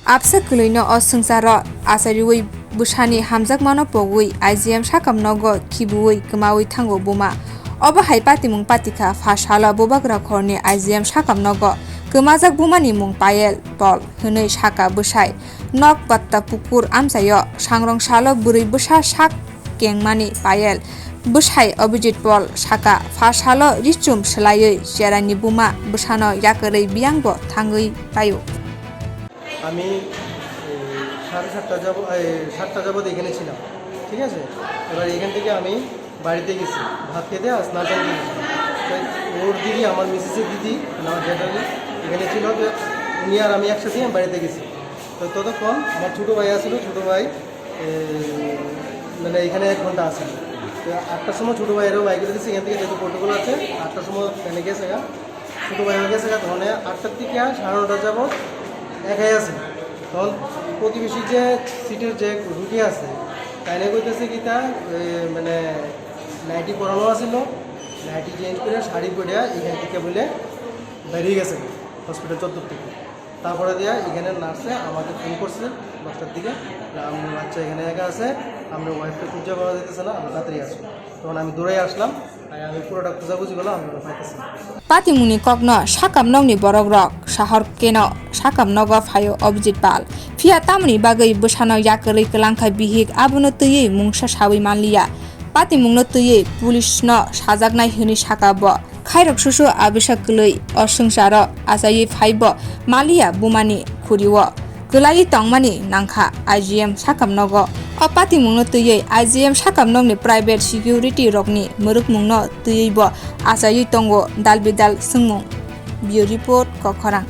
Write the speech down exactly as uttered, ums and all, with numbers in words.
Absa kwlwino o swngcharo achariwi bwsani hamjakmano pogwi I G M sakam nogo khibiwi kwmawi thango buma. Obo hai patimung patikha pha salo Bubagra khorni I G M sakam nogo kwmajak bumani mung Payel Pol hwnwi saka bwsai. Nok patta pukur amchaio sangrong salo bwrwi bwsa sak kengmani Payel. Bwsai Abhijit Pol saka pha salo richum swlaiwi cheraini buma bwsano yakarwi biyangbo thangwi paio. আমি এই সাড়ে সাতটা যাব এই সাতটা যাবত এখানে ছিলাম, ঠিক আছে? এবার এখান থেকে আমি বাড়িতে গেছি, ভাত খেতে আর স্নান টান করেছি। তো ওর দিদি, আমার মিসেসের দিদি, মানে আমার জেঠানি এখানে ছিল, তো উনি আর আমি একসাথে আমি বাড়িতে গেছি। তো ততক্ষণ আমার ছোটো ভাই আসলো, ছোটো ভাই এই, মানে এখানে এক ঘন্টা আছে। তো আটটার সময় ছোটো ভাইয়েরও বাইক করে দিচ্ছে, এখান থেকে যেহেতু প্রোটোকল আছে, আটটার সময় ট্রেনে গেছে গা। ছোটো ভাইও গেছে গা, তখন আটটার থেকে সাড়ে নটা যাবত একাই আছে। তখন প্রতিবেশী যে সিটের যে রুগী আছে, তাই না কইতেছে কি তা, এ, মানে নাইটি পরানো আছিল, নাইটি চেঞ্জ করে শাড়ি পরে এখান থেকে বলে বেরিয়ে গেছে হসপিটাল চত্বর থেকে। তারপরে দিয়া এখানে নার্সে আমাকে ফোন করছে দশটার দিকে, যে আপনার বাচ্চা এখানে একা আছে, আপনার ওয়াইফকে খুঁজে পাওয়া যাইতেছে না, আপনি তাড়াতাড়ি আসুন। তখন আমি দৌড়ে আসলাম, আর আমি পুরোটা খোঁজাখুঁজি করলাম, আমি কোনো পাইতেছি না। Patimungni kokno sakam nokni borokrok sahor keno sakam nogo phaio Abhijit Pal. Phiya tamoni bagwi bwsano yakarwi kwlangkha bihik, abono twiwi mungsa sawi manliya. Patimungno twiwi police no sajaknai hwnwi saka bo. Khairok susu abisa kwlwi o swngcharo achaiwi phaibo maliya bumani khurio kwlaiwi tongmani nangkha I G M sakam nogo. O patimungno twiwi I G M sakam nokni private security rokni mwrwkmungno twiwibo achaiwi tongo dal bidal swngmung. Bureau Report, Kokkhorang.